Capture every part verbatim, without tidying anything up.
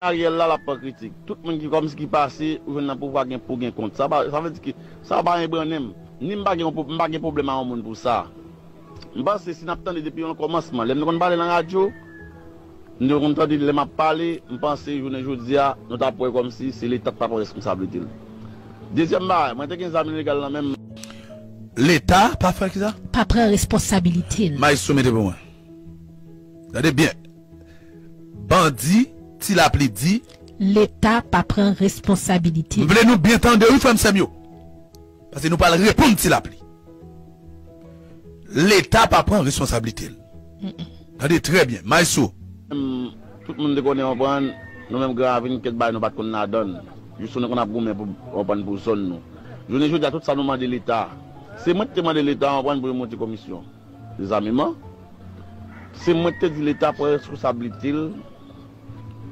Ariel la, l ap pran kritik. Tout moun ki kòmsi ki pase, ou jwenn nan pouvwa gen pou gen kont. Sa pa, sa vle di ke sa pa ebranne m. Ni m pa gen, yon pwo- m pa gen pwoblèm a yon moun pou sa. M panse si n ap tande depi yon kòmansman, lè m te konn pale nan radyo, m te konn tande lè m ap pale, m panse jounen jodi a, nou t ap wè kòmsi se Leta k pa pran responsablite l. Dezyèm bagay, mwen te gen zam ilegal nan men m. Leta pa fè kisa? Pa pran responsabilite l. Maestro mete pou mwen. Gade byen. Bandi, Ti Lapli di. Leta pa pran responsabilite l. M vle nou byen tande wi, frè m, sè m yo. Paske nou pral reponn Ti Lapli. Leta pa pran responsablite l. Tande trè byen. Maestro. Tout moun te konnen, konprann, nou menm Gran Ravin, kèk bagay nou pa t konn ladan l. Jis nou konn ap goumen pou, konprann, pou zòn nou. Jounen jodi a, tout sa nou mande Leta. Se mwen ki te mande Leta, konprann, pou yo monte komisyon dezameman. Se mwen ki te di Leta pran responsablite l,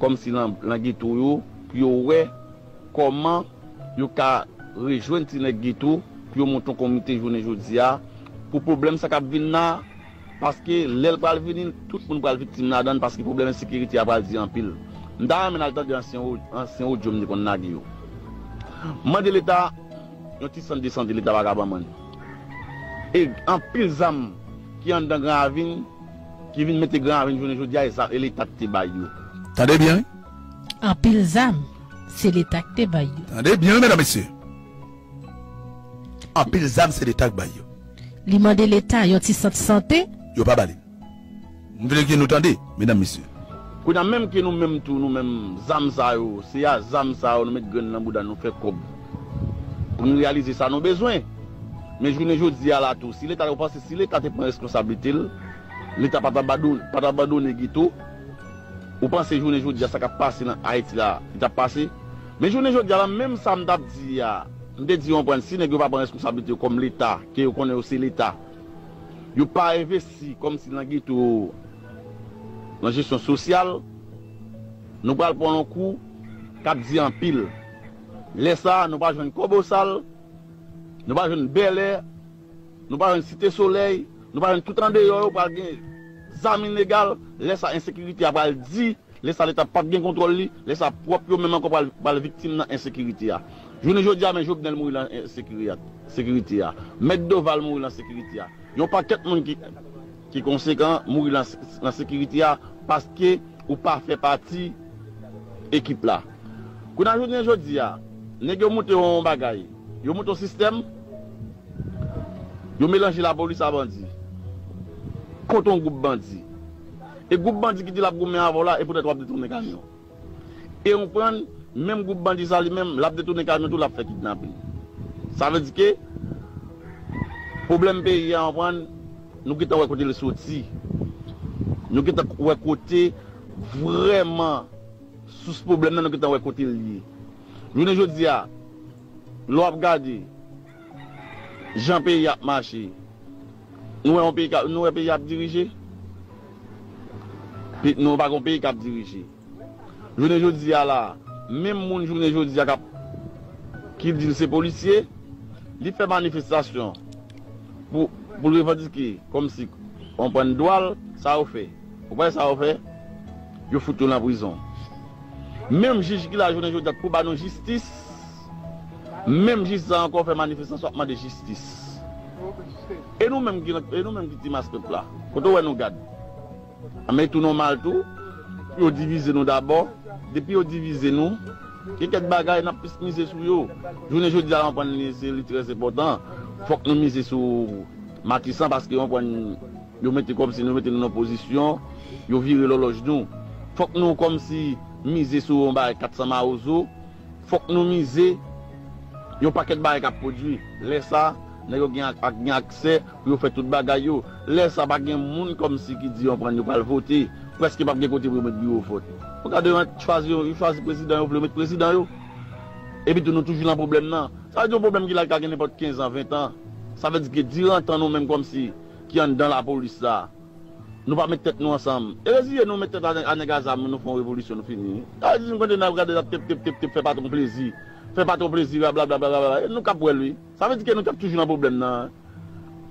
kòmsi nan, nan geto yo, pou yo wè kòman yo ka rejwenn ti nèg geto, pou yo monte yon komite jounen jodi a, pou pwoblèm sa k ap vin la, paske lè l pral vini, tout moun pral viktim ladan l, paske pwoblèm ensekirite a pral di anpil. M ta renmen n al tande ansyen o-, ansyen odyo m te konn lage yo. Mande Leta yon ti sant de sante, Leta pa ka ban mwen. E anpil zam ki anndan Gran Ravin, ki vin mete Gran Ravin jounen jodi a, e zam, e Leta ki te bay yo. Tande byen, wi. Anpil zam, se Leta ki te bay yo. Tande byen, wi, medam, mesye. Anpil zam, se Leta ki bay yo. Li mande Leta yon ti sant sante. Yo pa ba li. M vle ke nou tande, medam, mesye. Kounye a, menm ke nou menm tou, nou menm, zam sa yo, se a zam sa yo nou met grenn nan bouda nou, fè kòb. Pou nou reyalize sa nou bezwen. Men jounen jodi a la tou, si Leta, ou panse si Leta te pran responsablite l, Leta pa t abandone, pa t abandone geto, ou panse jounen jodi a sa k ap pase nan Ayiti la, li t ap pase? Men jounen jodi a la, menm sa m t ap di a, m te di, konprann, si nèg yo pa pran responsablite yo kòm Leta, ke yo konnen yo se Leta, yo pa envesti kòmsi nan geto, nan jesyon sosyal, nou pral pran yon kou k ap di anpil. Lè sa a, nou pral jwenn Kòbosal, nou pral jwenn Bèlè, nou pral jwenn Site Solèy, nou pral jwenn tout andeyò yo, pral gen zam ilegal. Lè sa a, ensekirite a pral di, lè sa a, Leta p ap gen kontwòl li, lè sa a, pwòp yo menm ankò pral, pral viktim nan ensekirite a. Jounen jodi a, men Jovenel mouri nan ensekiri-, sekirite a. Mèt Doval mouri nan sekirite a. Yon pakèt moun ki, ki konsekan mouri nan, nan sekirite a paske ou pa fè pati ekip la. Kounye a jounen jodi a, nèg yo monte yon bagay, yo monte yon sistèm, yo melanje lapolis a bandi kont yon gwoup bandi. E gwoup bandi ki di l ap goumen avè w la, e poutèt w ap detounen kamyon. E ou konprann, menm gwoup bandi sa li menm, l ap detounen kamyon tou, l ap fè kidnapin. Sa vle di ke pwoblèm peyi a, ou konprann, nou gentan wè kote l soti. Nou gentan wè kote vrèman sous pwoblèm nan, nou gentan wè kote l ye. Jounen jodi a, lè w ap gade jan peyi a ap mache, nou wè yon peyi k ap, nou wè peyi a ap dirije? Pe-, nou pa gen yon peyi k ap dirije. Jounen jodi a la, menm moun jounen jodi a k ap, ki di l se polisye, li fè manifestasyon pou, pou l revandike kòmsi konprann dwa l, sa yo fè. Ou pa wè sa yo fè? Yo fout yo nan prizon. Menm jij ki la jounen jodi a pou ba nou jistis, menm jij sa ankò fè manifestasyon ap mande jistis. E nou menm ki, e nou menm ki ti mas pèp la, kote w wè nou gad? Men tou nòmal tou, pou yo divize nou dabò. Depi yo divize nou, gen kèk bagay n ap plis mize sou yo. Jounen jodi a, w konprann li, se, li trè enpòtan. Fòk nou mize sou Matisan, paske w konprann, yo mete kòmsi nou mete nou nan pozisyon, yo vire lòlòj nou. Fòk nou kòmsi mize sou yon bagay kat san Mawozo. Fòk nou mize yon pakèt bagay k ap pwodui. Lè sa, nèg yo gen ak, ak, gen aksè pou yo fè tout bagay yo. Lè sa, pa gen moun kòmsi ki di yo pran, yo pral vote. Prèske p ap gen kote pou yo met biwo vòt. Ou gade, yo chwazi, yo chwazi prezidan yo vle, yo met prezidan yo. Epi tou, nou toujou nan pwoblèm nan. Sa vle di yon pwoblèm ki la, ki ka gen nenpòt kenz an, ven an. Sa vle di ke diran tan nou menm kòmsi ki anndan lapolis la, nou pa met tèt nou ansanm. E reziye nou met tèt a, a nèg a zam, nou fè yon revolisyon, nou fini. Sa vle di nou konte n ap gade l ap tep, tep, tep, tep, fè patwon plezi. Fè patwon plezi, blablabla. E nou k ap wè l, wi. Sa vle di ke nou t ap toujou nan pwoblèm nan.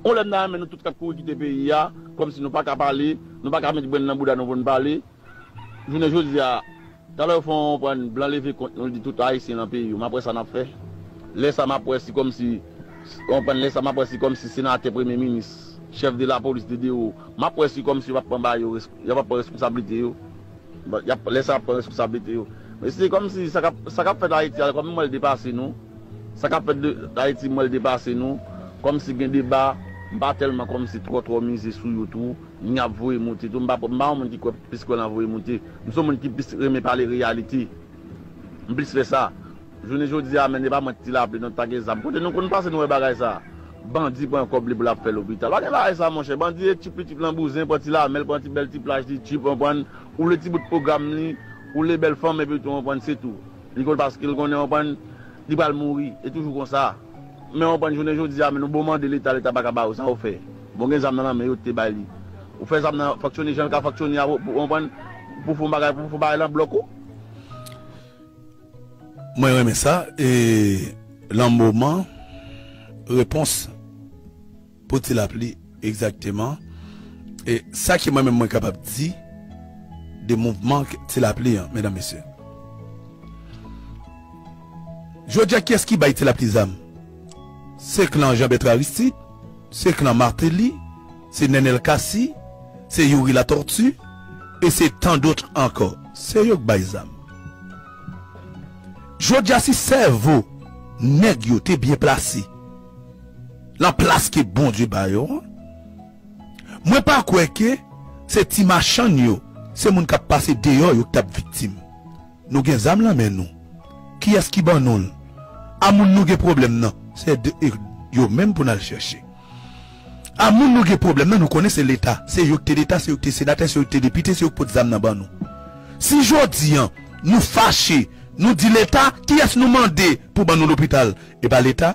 Yon lè m ta renmen nou tout t ap kouri kite peyi a, kòmsi nou pa ka pale, nou pa ka met grenn nan bouda nou pou n pale. Jounen jodi a, Talè yo fè yon pran blan leve kont nou, li di tout Ayisyen nan peyi yo. M ap wè sa n ap fè. Lè sa m ap wè si kòmsi, w konprann, lè sa m ap wè si kòmsi senatè, premye minis, chèf de lapolis de dewo, m ap wè si kòmsi yo p ap pran ba yo, res- yo p ap pran responsablite yo. Bon, y ap, lè sa y ap pran responsablite yo. Men se kòmsi sa k ap, sa k ap fèt Ayiti a, kòm m wè l depase nou. Sa k ap fèt de Ayiti, m wè l depase nou. Kòmsi gen deba, m pa tèlman kòmsi twò twò mize sou yo tou. Ni ap voye moute tou. M pa, m pa yon moun ki kwè plis kwè nan voye moute. M se yon moun ki plis renmen pale reyalite. M plis fè sa. Jounen jodi a, men, e pa mwen ki Ti Lapli, nou ta gen zam. Kote nou konn pase, nou wè bagay sa. Bandi pran kòb li pou l ap fè lopital. Pa gen bagay sa, monchè. Bandi e tchip li tchip lan bouzen, pran ti lamèl, pran ti bèl ti plaj li tchip, konprann. Ou vle ti bout pwogram li, ou vle bèl fanm, epi tou, konprann, se tou. Li konn paske l konnen, konprann, li pral mouri. E toujou konsa. Men, konprann, jounen jodi a, men nou bon mande Leta, Leta pa ka ba ou sa ou fè. Bon, gen zam nan nan men yo te bay li. Ou fè zam nan fonksyone jan l ka fonksyone a, pou, pou, konprann, pou fè yon bagay, pou fè yon bagay lan blòk ou. Mwen renmen sa. E lan moman, repons pou Ti Lapli egzakteman. E sa ki mwen menm mwen kapab di de mouvman Ti Lapli an, medam, mesye. Jodi a, kiyès ki bay Ti Lapli zam? Se klan Jean Bertrand Aristide, se klan Martelly, se Nenel Cassy, se Youri Latortue, e se tant d'autres ankò. Se yo k bay zam. Jodi a, si sèvo nèg yo te byen plase lan plas ke Bondye ba yo an, mwen pa kwè ke se ti machann yo, se moun k ap pase deyò yo k t ap viktim. Nou gen zam lan men nou. Kiyès ki ban nou l? A moun nou gen pwoblèm nan, se de, e, yo menm pou n al chèche. A moun nou gen pwoblèm nan, nou konnen se Leta. Se yo ki te Leta, se yo ki te senatè, se yo ki te depite, se yo ki pot zam nan ban nou. Si jodi an, nou fache, nou di Leta, kiyès nou mande pou ban nou lopital? E pa Leta?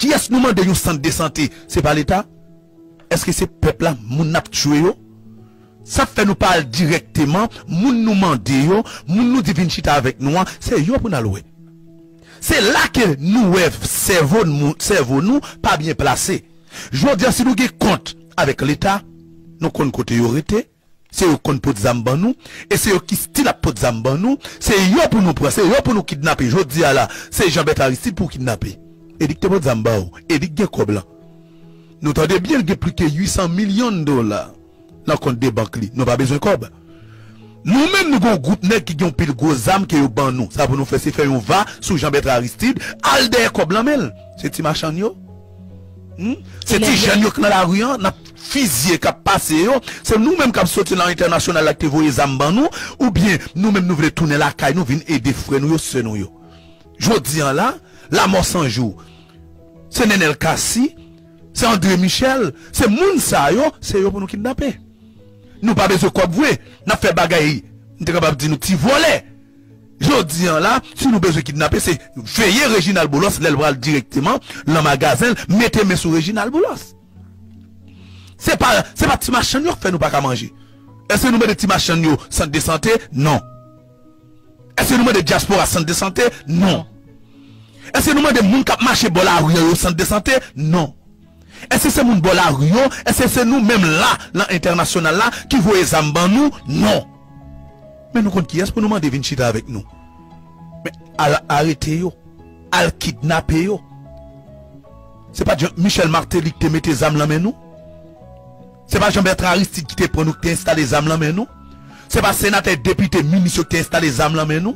Kiyès nou mande yon sant de sante? Se pa Leta? Èske se pèp la, moun n ap tchwe yo? Sa fè nou pa al dirèkteman, moun nou mande yo, moun nou di vin chita avèk nou an, se yo pou n al wè. Se la ke nou wè sèvo nou, sèvo nou pa byen plase. Jodi a, si nou gen kont avèk Leta, nou konn kote yo rete, se yo konn pot zam ban nou, e se yo ki still ap pot zam ban nou, se yo pou nou pran, se yo pou nou kidnape. Jodi a la, se Jean Bertrand Aristide pou w kidnape. E li ki te pot zam ba w, e li ki gen kòb lan. Nou tande byen, l gen plis ke uit san milyon dola nan kont de bank li. Nou pa bezwen kòb. Nou menm, nou gen yon gwoup nèg ki gen yon pil gwo zam ke yo ban nou. Sa pou nou fè, se fè yon va sou Jean Bertrand Aristide, al dèyè kòb lan men l. Se ti machann yo. Hmm? Se ti jèn yo k nan lari an, n ap fizye, k ap pase yo. Se nou menm k ap soti nan entènasyonal la ki te voye zam ban nou, oubyen nou menm nou vle tounen lakay nou, vin ede frè nou yo, sè nou yo. Jodi an la, Lanmò San Jou, se Nenel Cassy, se André Michel, se moun sa yo, se yo pou nou kidnape. Nou pa bezwen kòb vre, n ap fè bagay, m te kapab di nou ti vòlè. Jodi an la, si nou bezwen kidnape, se veye Reginald Boulos, lè l pral dirèkteman lan magazen l, mete men sou Reginald Boulos. Se pa, se pa ti machann yo k fè nou pa ka manje. Èske nou mande ti machann yo sant de sante? Non. Èske nou mande dyaspora sant de sante? Non. Èske nou mande moun k ap mache bò lari an yo sant de sante? Non. Èske se moun bò lari yo? Èske se nou menm la, lan entènasyonal la, ki voye zam ban nou? Non. Men nou konn kiyès pou nou mande vin chita avèk nou. Men al arete yo, al kidnape yo. Se pa t Jean, Michel Martelly ki te mete zam lan men nou? Se pa Jean Bertrand Aristide ki te pran nou, ki te enstale zam lan men nou? Se pa senatè, depite, minis yo ki te enstale zam lan men nou?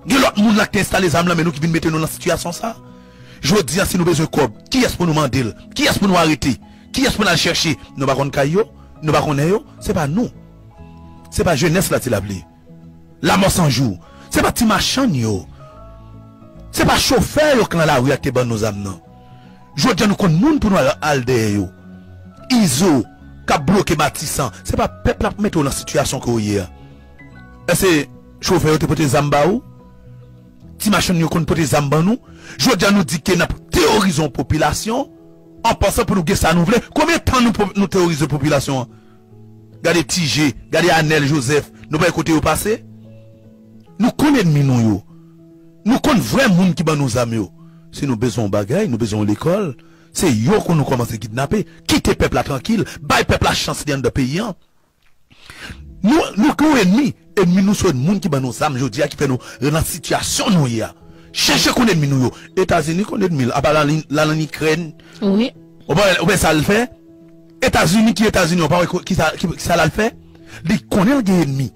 Gen lòt moun la ki te enstale zam lan men nou ki vin mete nou nan sitiyasyon sa? Jodi a, si nou bezwen kòb, kiyès pou nou mande l? Kiyès pou nou arete? Kiyès pou n al chèche? Nou pa konn kay yo? Nou pa konnen yo? Se pa nou. Se pa jenès la Ti Lapli. Lanmò San Jou. Se pa ti machann yo. Se pa chofè yo k lan lari a ki te ban nou zam nan. Jodi a nou konn moun pou nou al, al dèyè yo. Izo k ap bloke Matisan. Se pa pèp la k mete w lan sitiyasyon ke w ye a. Èske chofè yo te pote zam ba ou? Ti machann yo konn pote zam ban nou? Jodi a nou di ke n ap teworize yon popilasyon an pansan pou nou gen sa nou vle. Konbyen tan nou, nou teworize popilasyon an? Gade Ti Je, gade Anèl Jozèf, nou pa wè kote yo pase? Nou konn ènmi nou yo. Nou konn vrè moun ki ban nou zam yo. Si nou bezwen yon bagay, nou bezwen yon lekòl, se yo pou nou kòmanse kidnape. Kite pèp la trankil, bay pèp la chans li anndan peyi an. Nou, nou gen yon ènmi, Ènmi nou se moun ki ban nou zam jodi a, ki fè nou nan sitiyasyon nou ye a. Chèche konn ènmi nou yo. Etazini konn ènmi l, apa l al, l al an Ikrèn. Wi. Ou pa, ou pa wè sa l fè? Etazini ki Etazini, ou pa wè ko- ki sa, ki, ki sa l al fè? Li konnen l gen ènmi.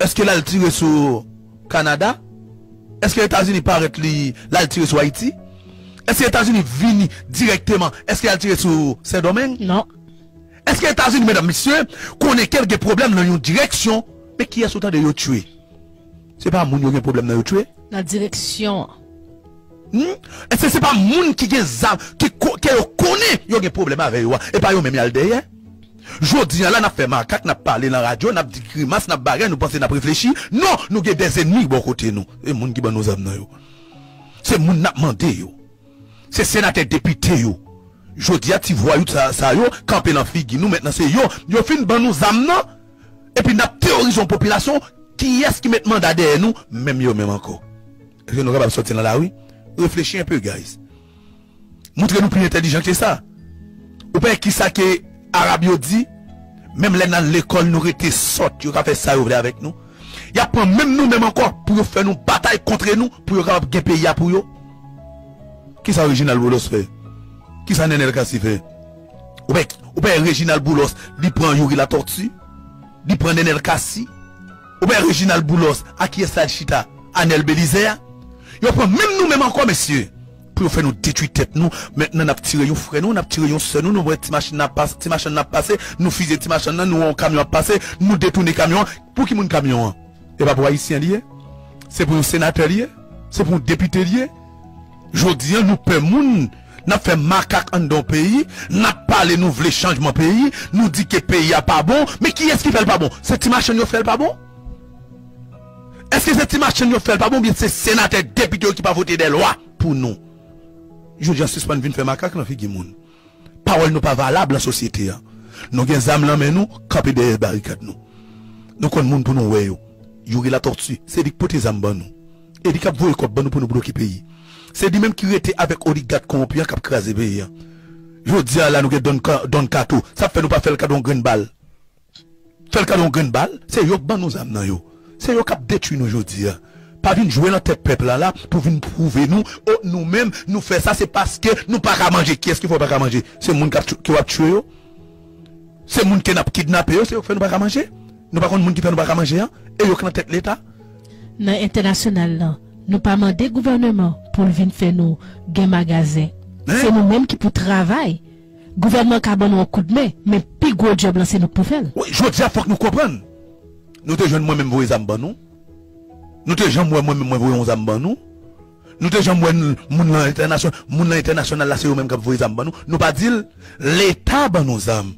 Èske l al tire sou Kanada? Èske Etazini parèt li, l al tire sou Ayiti? Èske Etazini vini dirèkteman? Èske l al tire sou Sendomeng? Non. Èske Etazini, medam, mesye, konnen ke l gen pwoblèm nan yon direksyon? Men kiyès ou tande yo tchwe? Se pa moun yo gen pwoblèm nan yo tchwe? Nan direksyon an. Hmm? Èske se pa moun ki gen zam, ki ko- ke yo konnen yo gen pwoblèm avè yo a? E pa yo menm y al dèyè? Jodi a la, n ap fè makak, n ap pale nan radyo, n ap di grimas, n ap bagay, nou panse n ap reflechi. Non, nou gen dèzènmi bò kote nou. E moun ki ban nou zam nan yo. Se moun n ap mande yo. Se senatè, depite yo. Jodi a, ti vwayou sa, sa yo kanpe nan figi nou. Mentnan se yo, yo fin ban nou zam nan. Epi n ap teworize yon popilasyon. Kiyès ki met manda dèyè nou? Menm yo menm ankò. Èske nou kapab sòti nan lari? Reflechi enpe, guys. Montre nou pi entèlijan ke sa. Ou pa wè kisa ke Arab yo di? Menm lè n al lekòl, nou rete sòt, yo ka fè sa yo vle avèk nou. Y ap pran menm nou menm ankò pou yo fè nou batay kont nou, pou yo kapab gen peyi a pou yo. Kisa Reginald Boulos fè? Kisa Nenel Cassy fè? Ou pa, ou pa wè Reginald Boulos, li pran Youri Latortue, li pran Nenel Cassy. Ou pa wè Reginald Boulos, a kiyès l al chita? Anel Belizaire. Yo pran menm nou menm ankò, mesye. Pou yo fè nou detwi tèt nou. Mentnan n ap tire yon frè nou, n ap tire yon sè nou, nou wè ti machin nan ap pase, ti machann nan ap pase, nou fizye ti machann nan, nou wè yon kamyon ap pase, nou detounen kamyon an. Pou ki moun kamyon an? E pa pou Ayisyen li ye? Se pou yon senatè li ye? Se pou yon depite li ye? Jodi a, nou pè moun, n ap fè makak anndan yon peyi, n ap pale nou vle chanjman peyi, nou di ke peyi a pa bon, men kiyès ki fè l pa bon? Se ti machann yo fè l pa bon? Èske se ti machann yo fè l pa bon, oubyen se senatè, depite yo ki pa vote de lwa pou nou? Jodi a, sispann vin fè makak nan figi moun. Pawòl nou pa valab nan sosyete a. Nou gen zam nan men nou, kanpe dèyè barikad nou. Nou konn moun pou nou wè yo. Youri Latortue, se li k pote zam ban nou. E li k ap voye kòb ban nou pou nou bloke peyi. Se li menm ki rete avèk oligak kowonpi an k ap kraze peyi a. Jodi a la, nou gen Don Ka- Don Kato. Sa fè nou pa fè l kado yon grenn bal? Fè l kado yon grenn bal? Se yo k ban nou zam nan yo. Se yo k ap detwi nou jodi a. Pa vin jwe nan tèt pèp la la pou vin pwouve nou, o, nou menm, nou fè sa, se paske nou pa ka manje. Kiyès ki fè w pa ka manje? Se moun k ap tch- ke w ap tchwe yo? Se moun ke n ap kidnape yo, se yo k fè nou pa ka manje? Nou pa konn moun ki fè nou pa ka manje an? E yo k nan tèt Leta? Nan entènasyonal lan, nou pa mande gouvèneman pou l vin fè nou gen magazen. Hein? Se nou menm ki pou travay. Gouvènman ka ban nou yon koudmen, men pi gwo djòb lan se nou k pou fè l. Wi, jodi a fòk nou konprann. Nou te jwenn mwen menm voye zam ban nou? Nou te janm wè mwen menm mwen voye yon zam ban nou? Nou te janm wè n- moun nan entènasyon, moun nan entènasyonal la se yo menm k ap voye zam ban nou? Nou pa di l, Leta ban nou zam.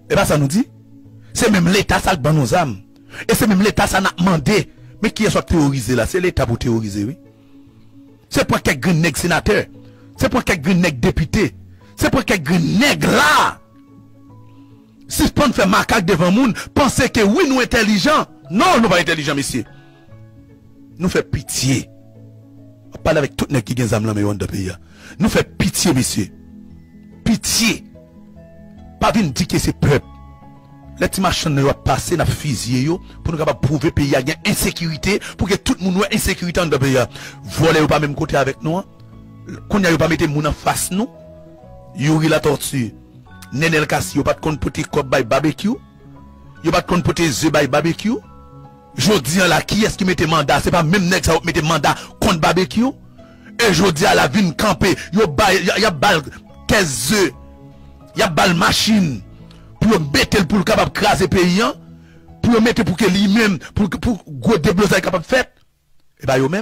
E pa sa nou di? Se menm Leta sa k ban nou zam. E se menm Leta sa n ap mande. Men kiyès w ap teworize la? Se Leta pou w teworize, wi. Se pran kèk grenn nèg senatè. Se pran kèk grenn nèg depite. Se pran kèk grenn nèg la. Sispann fè makak devan moun, panse ke wi nou entèlijan. Non, nou pa entèlijan, mesye. Nou fè pitye. M ap pale avèk tout nèg ki gen zam nan men yo anndan peyi a. Nou fè pitye, mesye. Pitye. Pa vin di ke se pèp. Lè ti machann nan yo ap pase, n ap fizye yo, pou nou kapab pwouve peyi a gen ensekirite, pou ke tout moun wè ensekirite anndan peyi a. Vòlè yo pa menm kote avèk nou an. Kounye a yo pa mete moun anfas nou. Youri Latortue, Nenel Cassy, yo pa t konn pote kòb bay Babekyou. Yo pa t konn pote ze bay Babekyou. Jodi a la, kiyès ki mete manda? Se pa menm nèg sa yo k mete manda kont Babekyou? E jodi a la vin kanpe, yo bay, y, y ap ba l kès ze, y ap ba l machin pou yo mete l pou l kapab kraze peyi an, pou yo mete pou ke li menm, pou, pou gwo deblozay kapab fèt. E pa yo menm.